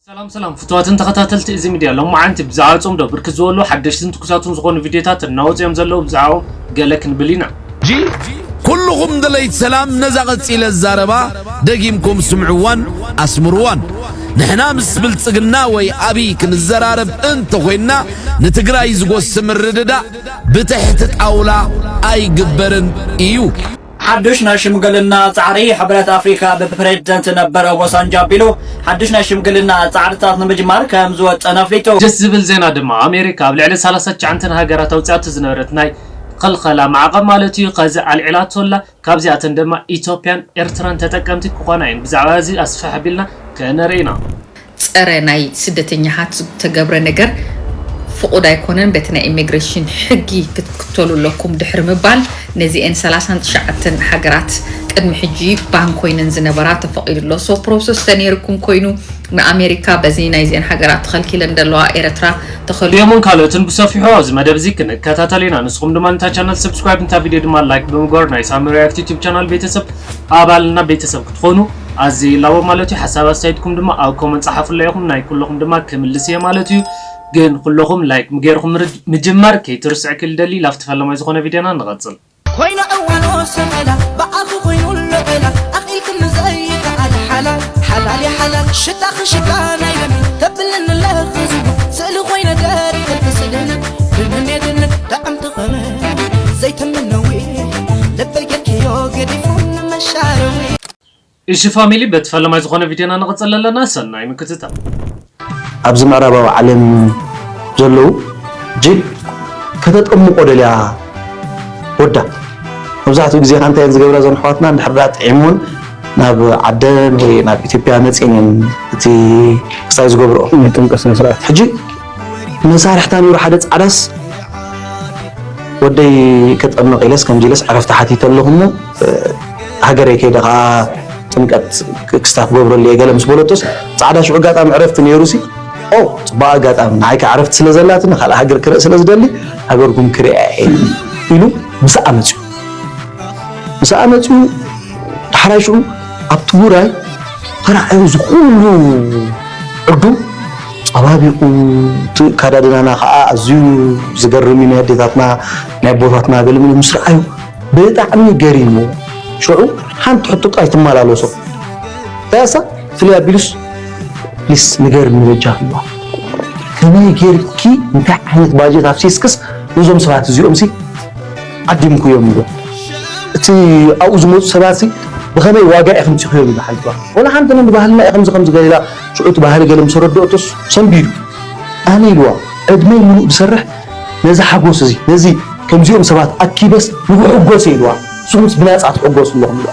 ሰላም ሰላም ፍቱዋትን ተኸታተልቲ እዚ ሚድያ፣ ሎማዓንቲ ብዛዕባ ጽምዶ ብርክት ዝበሉ ሓደሽትን ትኩሳትን ዝኾኑ ቪድዮታት እናወፁ እዮም ዘለዉ። ብዛዕባኦም ገለ ክንብል ኢና። ሕጂ ኩልኹም ደለይቲ ሰላም ነዛ ቀጺለ ዘረባ ደጊምኩም ስምዕዋን ኣስምርዋን። ንሕና ምስ ብልጽግና ወይ ኣብይ ክንዘራረብ እንተኾይንና ንትግራይ ዝጎስም ምርድዳእ ብትሕቲ ጣውላ ኣይግበርን እዩ። ሓዱሽ ናይ ሽምግልና ጻዕሪ ሕብረት ኣፍሪካ ብፕሬዝደንት ነበር ኦባሳንጆ ኣቢሉ ሓዱሽ ናይ ሽምግልና ጻዕርታት ንምጅማር ከም ዝወጠነ ኣፍሊጡ። ደስ ዝብል ዜና ድማ ኣሜሪካ ኣብ ልዕሊ ሰላሳ ትሽዓተ ሃገራት ኣውጺኣቶ ዝነበረት ናይ ኸልኸላ ማዕቐብ ማለት እዩ ኸዚ ኣልዒላቶ ኣላ። ካብዚኣተን ድማ ኢትዮጵያን ኤርትራን ተጠቀምቲ ክኾና እየን። ብዛዕባ እዚ ኣስፍሕ ኣቢልና ከነርኢ ኢና። ጸረ ናይ ስደተኛታት ዝተገብረ ነገር ፍቑድ ኣይኮነን። በቲ ናይ ኢሚግሬሽን ሕጊ ክትክተሉ ኣለኩም ድሕሪ ምባል ነዚኤን ሰላሳን ትሽዓተን ሃገራት ቅድሚ ሕጂ ባን ኮይነን ዝነበራ ተፈቒዱ ኣሎ። So ፕሮሰስ ተነይርኩም ኮይኑ ንኣሜሪካ በዚ ናይዚኤን ሃገራት ተኸልኪለን ዘለዋ ኤረትራ ተኸልኪ ድዮምን ካልኦትን ብሰፊሑ ኣብዚ መደብ እዚ ክንከታተል ኢና። ንስኹም ድማ ንታ ቻናል ሰብስክራይብ፣ ንታ ቪድዮ ድማ ላይክ ብምግባር ናይ ሳሚ ሪያክት ዩቲዩብ ቻናል ቤተሰብ ኣባልና ቤተሰብ ክትኾኑ ኣዝየ ይላቦ ማለት እዩ። ሓሳብ ኣስተያየትኩም ድማ ኣብ ኮመንት ጸሓፉለይ ኢኹም፣ ናይ ኩለኹም ድማ ክምልስ እየ ማለት እዩ። ግን ኩለኹም ላይክ ጌርኩም ምርድ-፣ ምጅማር ከይትርስዕ ክል ደሊ። ላፍቲ ፈለማይ ዝኾነ ቪድዮና ንቐጽል። ኮይና እዋኖ ሰመላ ብኣኺ ኮይኑ ልዕላ ኣኺልክኒ ዘይከኣል ሓላል ሓላል እየ ሓላል ሽታኺ ሽታ ናይ ለሚ ተብልኒ ለኽዝቡ ስእሊ ኮይነ ደሪኸልኪ ስእልነ ብምኔትነ ጣዕምቲ ኸመ ዘይተምነዊ ልበይ ጌርክዮ ገዲፉ ንመሻረዊ። እሺ ፋሚሊ፣ በቲ ፈለማይ ዝኾነ ቪድዮና ንቕጽል ኣለና። ሰናይ ምክትታል። ኣብዚ ምዕራባዊ ዓለም ዘለዉ እጅግ ከተጠምቆ ደልያ ወዳ። መብዛሕትኡ ግዜ ከ እንታይ እየን ዝገብራ እዘን ኣሕዋትና? እንድሕር ደኣ ጥዒምወን ናብ ዓደን ወይ ናብ ኢትዮጵያ መጺኤን እየን እቲ ክስታይ ዝገብርኦ። ናይ ጥምቀት ስነ ስርዓት። ሕጂ መሳርሕታ ነይሩ ሓደ ጻዕዳስ ወደይ ከጠምቕ ኢለስ ከምዚ ኢለስ ዕረፍቲ ሓቲተ ኣለኹ እሞ፣ እ፣ ሃገረይ ከይደ ኸዓ ጥምቀት ክ-፣ ክስታይ ክገብረሉ እየ ገለ ምስ በለቶስ፣ ጻዕዳ ሽዑ ኣጋጣሚ ዕረፍቲ ነይሩሲ፣ ኦ፣ ጽቡቕ ኣጋጣሚ፣ ንዓይ ከ ዕረፍቲ ስለ ዘላትኒ፣ ካልእ ሃገር ክርኢ ስለ ዝደሊ፣ ሃገርኩም ክርእያ እየ ኢሉ ምሳኣ መጺኡ። ምሳኣ መጺኡ፣ ዳሕራይ ሽዑ ኣብቲ ውራይ ተራእዩ እዚ ኩሉ ዕዱም ጸባቢቑ፣ እቲ ኣከዳድናና ከኣ ኣዝዩ ዝገርም እዩ። ናይ ኣዴታትና፣ ናይ ኣቦታትና ገለ መለ ምስ ረኣዩ ብጣዕሚ ገሪምዎ። ሽዑ ሓንቲ ሕቶ ጥራይ ትመላለሶ። እንታይ እሳ? ፍልይ ኣቢሉስ፣ ፕሊስ ንገርኒ በጃኺ ኢልዋ። ከመይ ጌርኪ እንታይ ዓይነት ባጀት ኣፍሲስክስ ነዞም ሰባት እዚኦምሲ ዓዲምኩዮም ኢልዋ። እቲ ኣብኡ ዝመጹ ሰባትሲ ብኸመይ ዋጋ ኢኹም ኣምጺእኩዮም ኢሉ ሓቲትዋ። ወላ ሓንቲ ነን ብባህልና ኢኹም ከምዚ ከምዚ ገለ ኢላ ሽዑ እቲ ባህሊ ገለ ምስ ኣረድኦቶስ ሰንቢዱ። ኣነ ኢልዋ ዕድመይ ምሉእ ዝሰርሕ ነዚ ሓጎስ እዚ፣ ነዚ ከምዚኦም ሰባት ኣኪበስ ንኽሕጎስ እየ ኢልዋ። ንስኹምስ ብናጻ ትሕጎሱ ኣለኹም ኢልዋ።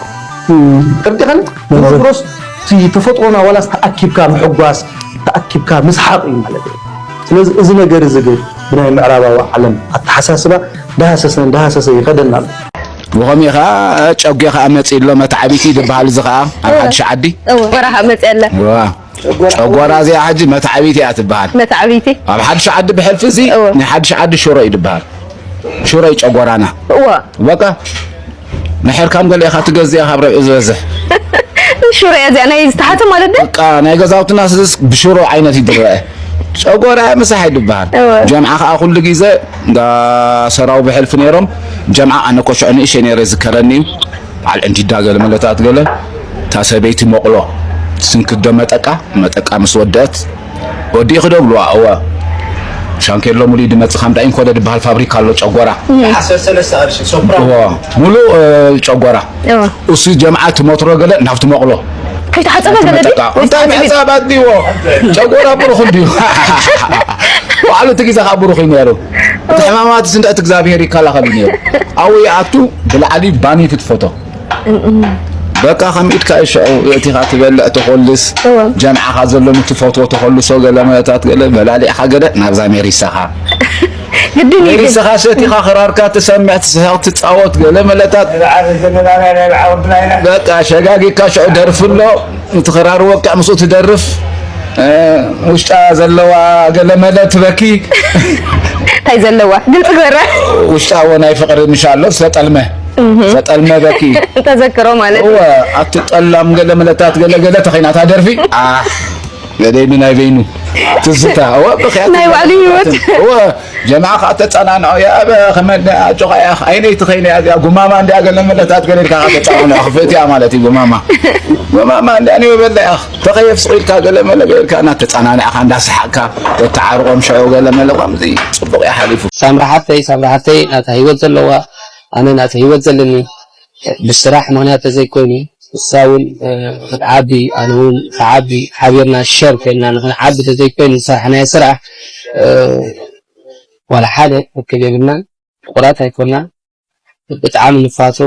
እም። ተረዲእካኒ? እም። ዝሮ ዝሮስ እቲ ተፈጥሮና ዋላስ ተኣኪብካ ምሕጓስ፣ ተኣኪብካ ምስሓቕ እዩ ማለት እዩ። ስለዚ እዚ ነገር እዚ ግን ብናይ ምዕራባዊ ዓለም ኣተሓሳስባ እንዳሃሰሰ እንዳሃሰሰ ይኸደና ኣሎ። ብኸምኡ ኸዓ ጨጒ ኸዓ መፂኡ ኣሎ መትዓቢቲ ዝበሃል እዚ ኸዓ ኣብ እወ። ሓድሽ ዓዲ። እወ። ጨጎራ ኸዓ መፂኡ ኣላ። እወ። ጨጎራ እዚኣ ሕጂ መትዓቢቲ እያ ትበሃል። መትዓቢቲ። ኣብ ሓድሽ ዓዲ ብሕልፊ እዚ እወ። ናይ ሓድሽ ዓዲ ሽሮ እዩ ዝበሃል። ሽሮ እዩ ጨጎራና። እወ። በቃ ንሕርካም ገለ ኢኻ ትገዝእ ኢኻ ካብ ረብዒ ዝበዝሕ። ሽሮ እያ እዚኣ ናይ ዝተሓተ ማለት ዶ? በቃ ናይ ገዛውትና ስስ ብሽሮ ዓይነት እዩ ዝረአ። ጨጎራ ምሳሕ እዩ ዝበሃል። እወ። ጀምዓ ኸዓ ኩሉ ግዜ እንዳ ሰራው ብሕልፊ ነይሮም። ጀምዓ ኣነ ኮሽዖ ንእሸ ነይረ ዝከረኒ እዩ። በዓል ዕንዲዳ ገለ መለታት ገለ እታ ሰበይቲ መቕሎ ስንክዶ መጠቃ፣ መጠቃ ምስ ወደአት ወዲእኺ ዶ ብልዋ? እወ። ሻንኬሎ ሙሉ ድመጽ ከም ዳይን ኮደ ድበሃል ፋብሪካ ኣሎ ጨጎራ። ዓሰርተ ሰለስተ ቅርሺ ሶፕራ። እወ። ሙሉ፣ እ፣ ጨጎራ። እወ። እሱ ጀምዓ እቲ ሞትሮ ገለ ናብቲ መቕሎ። ከይተሓጸበ ገለ ድዩ? መጠቃ። እንታይ ምሕጻብ ኣድልይዎ? ጨጎራ ብሩኽ እንድዩ። ባዕሉ እቲ ግዜ ኸዓ ብሩኽ እዩ ነይሩ። እቲ ሕማማት ስንዳእቲ እግዚኣብሔር ይከላኸል እዩ ነይሩ። ኣብኡ ይኣቱ ብላዕሊ ባኒ ክትፈቶ። በቃ ከም ኢድካ ይሽዑ የእቲኻ ትበልዕ ትኾልስ እወ። ጀምዓኻ ዘሎ ምትፈትዎ ተኾልሶ ገለ መለታት ገለ በላሊዕኻ ገለ ናብዛ ሜሪሳኻ ግድን እዩ ግን። ሜሪሳኻ ሰቲኻ ክራርካ ትሰምዕ ትስሕቕ ትጻወት ገለ መለታት በቃ ሸጋጊካ ሽዑ ደርፊ ኣሎ እቲ ክራር ወቅዕ ምስኡ ትደርፍ እ፣ ውሽጣ ዘለዋ ገለ መለ ትበኪ እንታይ ዘለዋ ግልጽ ግበራ። ውሽጣ እወ ናይ ፍቕሪ ምሻ ኣሎ ዝተጠልመ እህ። ዝተጠልመ በኪ ተዘክሮ ማለት እዩ። እወ ኣቲ ጠላም ገለ መለታት ገለ ገለ ተኸይና እታ ደርፊ ኣሕ ገደይ ብናይ በይኑ ትዝታ። እወ፣ ብኽያት ናይ ባዕሉ ህይወት። እወ፣ ጀማዓ ከዓ ተጸናንዖ። ያ ኣበ፣ ከመድ ኣጆኻ ኢኻ፣ ኣይነይቲ ኸይነ እያ፣ እዚኣ ጉማማ እንድያ፣ ገለ መለታት ገለ ኢልካ ተጸናንዖ፣ ክፍእቲ እያ ማለት እዩ፣ ጉማማ። ጉማማ እንድያ፣ እኔ በላ ኢኻ፣ ተኸየፍ ስቕ ኢልካ፣ ገለ መለ ገይርካ፣ እናተጸናንዕኻ፣ እንዳሰሓቕካ፣ ተተዓርቖም ሸው፣ ገለ መለ፣ ከምዚ ጽቡቕ እያ ሓሊፉ። ሳምራ ሓፍተይ፣ ሳምራ ሓፍተይ፣ ናታ ህይወት ዘለዋ፣ ኣነ ናታ ህይወት ዘለኒ፣ ብስራሕ ምኽንያት ተዘይኮይኑ፣ ንሳ እውን፣ እ፣ ክትዓቢ፣ ኣነ እውን ክዓቢ፣ ሓቢርና ሸር ኮይንና ንኽንዓቢ ተዘይኮይኑ፣ ዝሰራሕናዮ ስራሕ፣ እ፣ ዋላ ሓደ ርክብ የብልናን። ፍቑራት ኣይኮናን። ብጣዕሚ ንፋቶ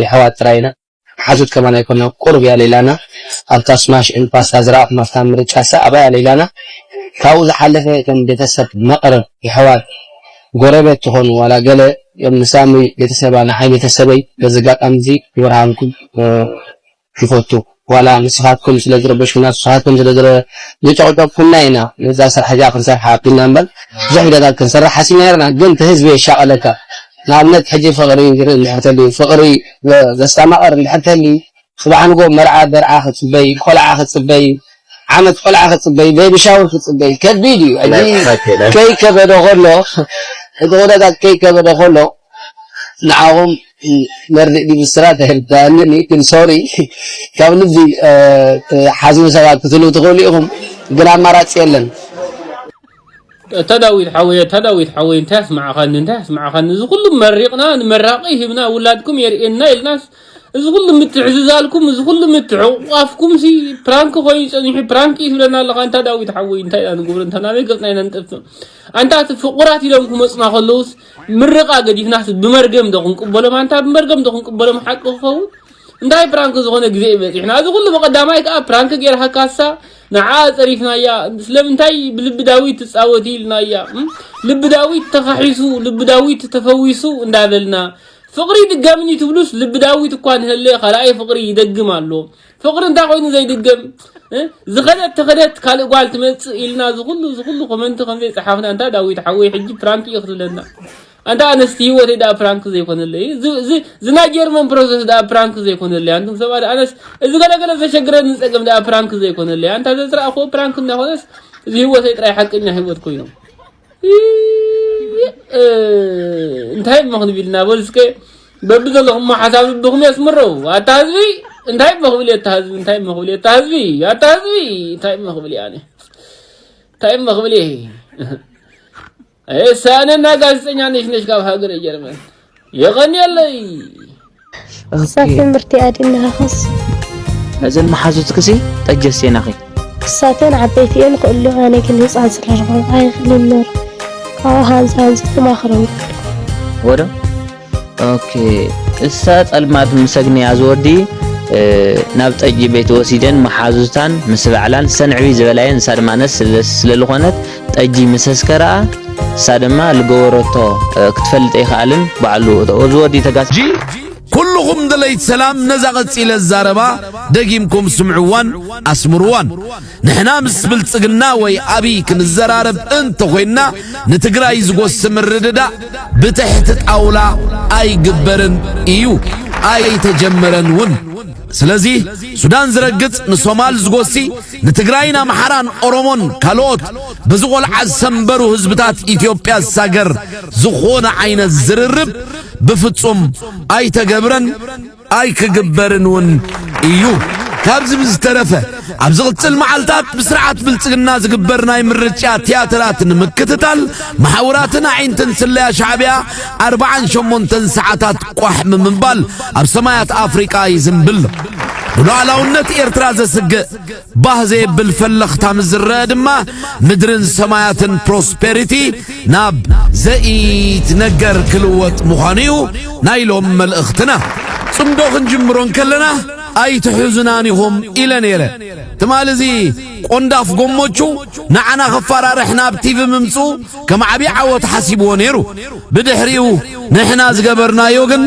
የሕዋት ጥራይ ኢና። ሓዙት ከማን ኣይኮናን። ቁሩብ እያ ሌላና። ኣብታ ስማሽ ኤንድ ፓስታ ዝረኣኹም ኣብታ ምርጫ ሳ ኣባያ ሌላና። ካብኡ ዝሓለፈ ከም ቤተሰብ መቕረብ የሕዋት ጎረቤት ትኾኑ ዋላ ገለ እዮም። ንሳሚ ቤተሰባ ንዓይ ቤተሰበይ። በዚ ኣጋጣሚ እዚ ክብርሃንኩም፣ እ፣ ይፈቱ። ዋላ ንስኻትኩም ስለ ዝረበሽኩና፣ ንስኻትኩም ስለ ዝረ-፣ ዝጨቕጨቕኩምና ኢና ነዛ ስራሕ እዚኣ ክንሰርሓ ኣቢልና እምበር፣ ብዙሕ ቪድዮታት ክንሰርሕ ሓሲብና ነርና። ግን እቲ ህዝቢ የሻቐለካ። ንኣብነት፣ ሕጂ ፍቕሪ ንርኢ እንድሕር ተልዩ፣ ፍቕሪ ዘ-፣ ዘስታማቐር እንድሕር ተልዩ፣ ጽባሕ ንጎ መርዓ ደርዓ ክጽበይ፣ ቆልዓ ክጽበይ፣ ዓመት ቆልዓ ክጽበይ፣ ቤቢ ሻወር ክጽበይ፣ ከቢድ እዩ። ሕጂ ናይ ጽሓት ናይ ከይከበደ ከሎ፣ እቲ ኩነታት ከይከበደ ከሎ፣ ንዓኹም መርድእ ዲብ ስራት ኣይርዳእንን እዩ፣ ግን ሶሪ፣ ካብ ልቢ፣ እ፣ ትሓዝኑ ሰባት ክትህልዉ ትኽእሉ ኢኹም፣ ግን ኣማራጺ የለን። እታ ዳዊት ሓወይ፣ እታ ዳዊት ሓወይ፣ እንታይ ኣስማዕኻኒ፣ እንታይ ኣስማዕኻኒ? እዚ ኩሉ መሪቕና፣ ንመራቂ ሂብና፣ ውላድኩም የርእየና ኢልናስ፣ እዚ ኩሉ ምትሕዝዛልኩም፣ እዚ ኩሉ ምትሕቑቋፍኩምሲ ፕራንክ ኮይኑ ጸኒሑ፣ ፕራንክ እዩ ትብለና ኣለኻ። እንታ ዳዊት ሓወይ፣ እንታይ ኢና ንገብሮ? እንታ ናበይ ገጽና ኢና ንጠፍእ? ኣንታ እቲ ፍቑራት ኢሎም ክመጹና ከለዉስ፣ ምርቓ ገዲፍናስ ብመርገም ዶ ክንቅበሎም? ኣንታ ብመርገም ዶ ክንቅበሎም ሓቂ ክኸውን? እንታይ ፕራንክ ዝኾነ ግዜ እዩ በጺሕና። እዚ ኩሉ ብቐዳማይ ከኣ ፕራንክ ጌርካካሳ ንዓ ጸሪፍናያ። ስለምንታይ ብልቢ ዳዊት ትጻወቲ ኢልናያ? እም? ልቢ ዳዊት ተኻሒሱ፣ ልቢ ዳዊት ተፈዊሱ እንዳበልና፣ ፍቕሪ ይድገምን እዩ ትብሉስ፣ ልቢ ዳዊት እኳ እንሀለ ካልኣይ ፍቕሪ ይደግም ኣሎ። ፍቕሪ እንታይ ኮይኑ ዘይድገም? እ? ዝኸደት ተኸደት ካልእ ጓል ትመጽእ ኢልና፣ እዚ ኩሉ፣ እዚ ኩሉ ኮመንት ከም ዘይጸሓፍና፣ እንታ ዳዊት ሓወይ፣ ሕጂ ፕራንክ እዩ ክትብለና? ኣንታ ኣነስ ህይወተይ ደኣ ፕራንክ ዘይኮነለይ፣ እዚ፣ እዚ፣ እዚ ናይ ጀርመን ፕሮሰስ ደኣ ፕራንክ ዘይኮነለይ፣ ኣንቱም ሰባት፣ ኣነስ እዚ ገለ ገለ ዘሸግረኒ ጸገም ደኣ ፕራንክ ዘይኮነለይ፣ ኣንታ ዘዝረኣኽዎ ፕራንክ እንዳኾነስ፣ እዚ ህይወተይ ጥራይ ሓቀኛ ህይወት ኮይኑ። እ፣ እንታይ እሞ ክንብል ኢና? በል እስከ፣ በብዘለኹሞ ሓሳብ ልብኹም የስምረው። ኣታ ህዝቢ፣ እንታይ እሞ ክብል እየ፣ ኣታ ህዝቢ፣ እንታይ እሞ ክብል እየ፣ ኣታ ህዝቢ፣ ኣታ ህዝቢ፣ እንታይ እሞ ክብል እየ ኣነ? እንታይ እሞ ክብል እየ? ኣይሳነና ጋዜጠኛ ነሽነሽ ካብ ሃገረ ጀርመን። የቐንየለይ። ኦኬ። ክሳብ ትምህርቲ ኣድናኸስ። እዘን መሓዙትክሲ ጠጀሴናኺ። ክሳተን ዓበይቲ እየን ክእሉ፣ ኣነ ግን ህፃን ስለ ዝኾንኩ ኣይኽእልን ነይሩ። ካብኡ ሃንዚ ሃንዚ ትማኽረን። ወዶ? ኦኬ። እሳ ጸልማት ምሰግንያ ዝወዲ፣ እ፣ ናብ ጠጂ ቤት ወሲደን መሓዙታን ምስ በዕላን ሰንዕቢ ዝበላየን፣ እሳ ድማ ነስ ስለ፣ ስለ ዝኾነት ጠጂ ምስ ኣስከረኣ፣ እሳ ድማ ልገበረቶ፣ እ፣ ክትፈልጥ ኣይከኣልን። ባዕሉ እዚ ወዲ ተጋስ- ጂ፣ ኩልኹም ደለይቲ ሰላም ነዛ ቀጺለ ዛረባ ደጊምኩም ስምዕዋን ኣስምርዋን። ንሕና ምስ ብልጽግና ወይ ኣብይ ክንዘራረብ እንተኾይንና፣ ንትግራይ ዝጎሲ ምርድዳእ ብትሕቲ ጣውላ ኣይግበርን እዩ፣ ኣይተጀመረን እውን። ስለዚ ሱዳን ዝረግጽ፣ ንሶማል ዝጎሲ፣ ንትግራይን ኣምሓራን ኦሮሞን ካልኦት በዚ ቆልዓ ዝሰንበሩ ህዝብታት ኢትዮጵያ ዝሳገር ዝኾነ ዓይነት ዝርርብ ብፍጹም ኣይተገብረን። ኣይክግበርን እውን እዩ። ካብዚ ብዝተረፈ፣ ኣብ ዝቕጽል መዓልታት ብስርዓት ብልጽግና ዝግበር ናይ ምርጫ ቲያትራት ንምክትታል፣ መሓውራትን ኣዒንትን ስለያ ሻዕብያ ኣርብዓን ሸሞንተን ሰዓታት ቋሕ ብምባል ኣብ ሰማያት ኣፍሪቃ ይዝንብል። ንሉዓላውነት ኤርትራ ዘስግእ ባህ ዘየብል ፈለኽታ ምስ ዝረአ ድማ፣ ምድርን ሰማያትን ፕሮስፔሪቲ ናብ ዘኢትነገር ክልወጥ ምዃኑ እዩ ናይ ሎም መልእኽትና። ጽምዶ ክንጅምሮ እንከለና ኣይትሕዙናን ኢኹም ኢለ ነይረ። ትማሊ እዚ ቆንዳፍ ጎሞቹ ንዓና ከፈራርሕ ናብ ቲቪ ምምጽኡ ከም ዓቢ ዓወት ሓሲብዎ ነይሩ። ብድሕሪኡ ንሕና ዝገበርናዮ ግን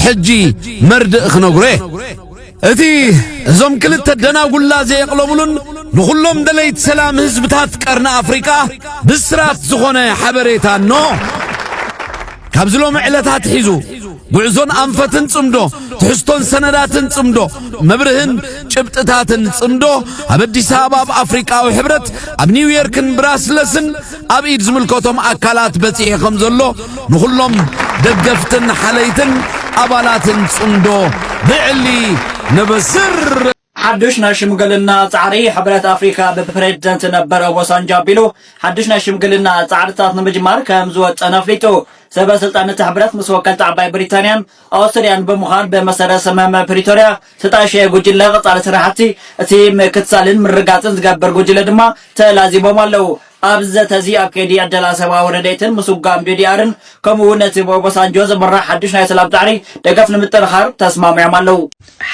ሕጂ መርድእ ክነግሮ እየ። እቲ እዞም ክልተ ደናጉላ ዘየቕለሙሉን ንኹሎም ደለይቲ ሰላም ህዝብታት ቀርኒ ኣፍሪቃ ብስራት ዝኾነ ሓበሬታ እንሆ። ካብዚ ሎሚ ዕለት ኣትሒዙ ጉዕዞን ኣንፈትን ጽምዶ ትሕዝቶን ሰነዳትን ጽምዶ፣ መብርህን ጭብጥታትን ጽምዶ ኣብ ኣዲስ ኣበባ ኣብ ኣፍሪቃዊ ሕብረት ኣብ ኒውዮርክን ብራስለስን ኣብ ኢድ ዝምልከቶም ኣካላት በጺሑ ከም ዘሎ ንኹሎም ደገፍትን ሓለይትን ኣባላትን ጽምዶ ብዕሊ ነበስር። ሓዱሽ ናይ ሽምግልና ጻዕሪ ሕብረት ኣፍሪካ ብፕሬዝደንት ነበር ኦቦሳንጆ ኣቢሉ ሓዱሽ ናይ ሽምግልና ጻዕርታት ንምጅማር ከም ዝወጠነ ኣፍሊጡ። ሰበ ስልጣን እቲ ሕብረት ምስ ወከልቲ ዓባይ ብሪታንያን ኣውስትርያን ብምዃን ብመሰረት ስምምዕ ፕሪቶርያ ዝተጣሸየ ጉጅለ ቀጻሊ ስራሕቲ እቲ ምክትሳልን ምርጋጽን ዝገብር ጉጅለ ድማ ተላዚቦም ኣለዉ። ኣብዚ ዘተ እዚ ኣብ ከይዲ ዕደላ ሰብኣዊ ረድኤትን ምስጓም ዲዲኣርን ከምኡ እውን ነቲ ብኦቦሳንጆ ዝምራሕ ሓዱሽ ናይ ሰላም ጻዕሪ ደገፍ ንምጥንኻር ተስማሚዖም ኣለዉ።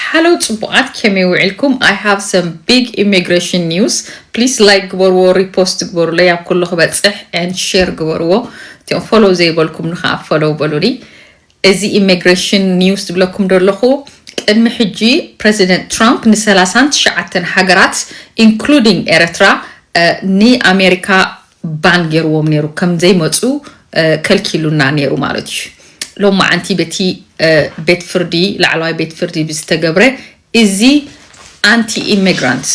Hello ጽቡቓት፣ ከመይ ውዒልኩም? I have some big immigration news. Please like ግበርዎ፣ repost ግበሩለይ ኣብ ኩሉ ክበጽሕ and share ግበርዎ። እቲኦም follow ዘይበልኩም ንኸዓ follow በሉኒ። እዚ immigration news ዝብለኩም ዘለኹ ቅድሚ ሕጂ ፕረዚደንት ትራምፕ ን ሰላሳን ትሽዓተን ሃገራት including ኤረትራ ንኣሜሪካ ban ገይርዎም ነይሩ፣ ከም ዘይመፁ ከልኪሉና ነይሩ ማለት እዩ። ሎማዓንቲ በቲ ቤት ፍርዲ፣ ላዕለዋይ ቤት ፍርዲ ብዝተገብረ እዚ ኣንቲ ኢሚግራንትስ፣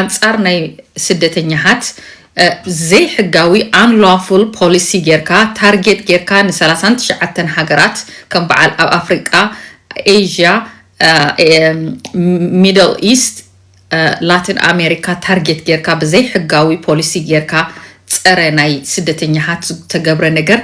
ኣንፃር ናይ ስደተኛታት ዘይሕጋዊ unlawful policy ጌርካ ታርጌት ጌርካ ን ሰላሳን ትሽዓተን ሃገራት ከም በዓል ኣብ ኣፍሪቃ፣ ኤዥያ፣ ሚድል ኢስት፣ ላቲን ኣሜሪካ ታርጌት ጌርካ ብዘይ ሕጋዊ ፖሊሲ ጌርካ ፀረ ናይ ስደተኛታት ዝተገብረ ነገር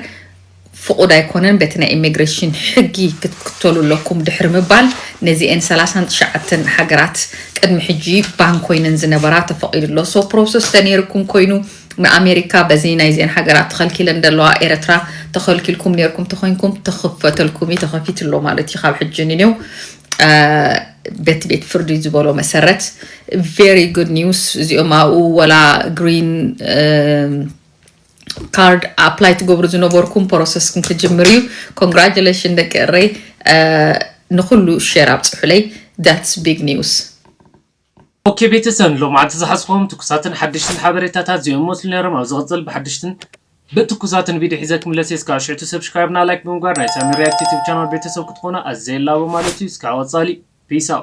ፍቑድ ኣይኮነን፣ በቲ ናይ ኢሚግሬሽን ሕጊ ክትክተሉ ኣለኩም ድሕሪ ምባል ነዚኤን ሰላሳን ትሽዓተን ሃገራት ቅድሚ ሕጂ ban ኮይነን ዝነበራ ተፈቒዱ ኣሎ። So process ተነይርኩም ኮይኑ ንኣሜሪካ በዚ ናይዚኤን ሃገራት ተኸልኪለን ዘለዋ ኤረትራ ተኸልኪልኩም ነይርኩም ተኾይንኩም ተኽፈተልኩም እዩ፣ ተኸፊቱ ኣሎ ማለት እዩ ካብ ሕጂ ንኔው በቲ ቤት ፍርዲ ዝበሎ መሰረት። Very good news። እዚኦም ኣብኡ ወላ green card apply ትገብሩ ዝነበርኩም process ኩም ክጅምር እዩ። Congratulation ደቂ እረይ። ንኩሉ share ኣብፅሑለይ። That's big news። ኦኬ ቤተሰብ ንሎማዓንቲ ዝሓዝኹም ትኩሳትን ሓደሽትን ሓበሬታታት እዚኦም መስሉ ነይሮም። ኣብ ዝቕፅል ብሓደሽትን ብትኩሳትን ቪድዮ ሒዘ ክምለስ እየ። እስካብ ሽዑ ሰብስክራይብ እና ላይክ ብምግባር ናይ ሳሚ ሪያክት ዩቱብ ቻናል ቤተሰብ ክትኾኑ ኣዝየ ይላቦ ማለት እዩ። እስካብ ቀፃሊ ፒስ ኣውት።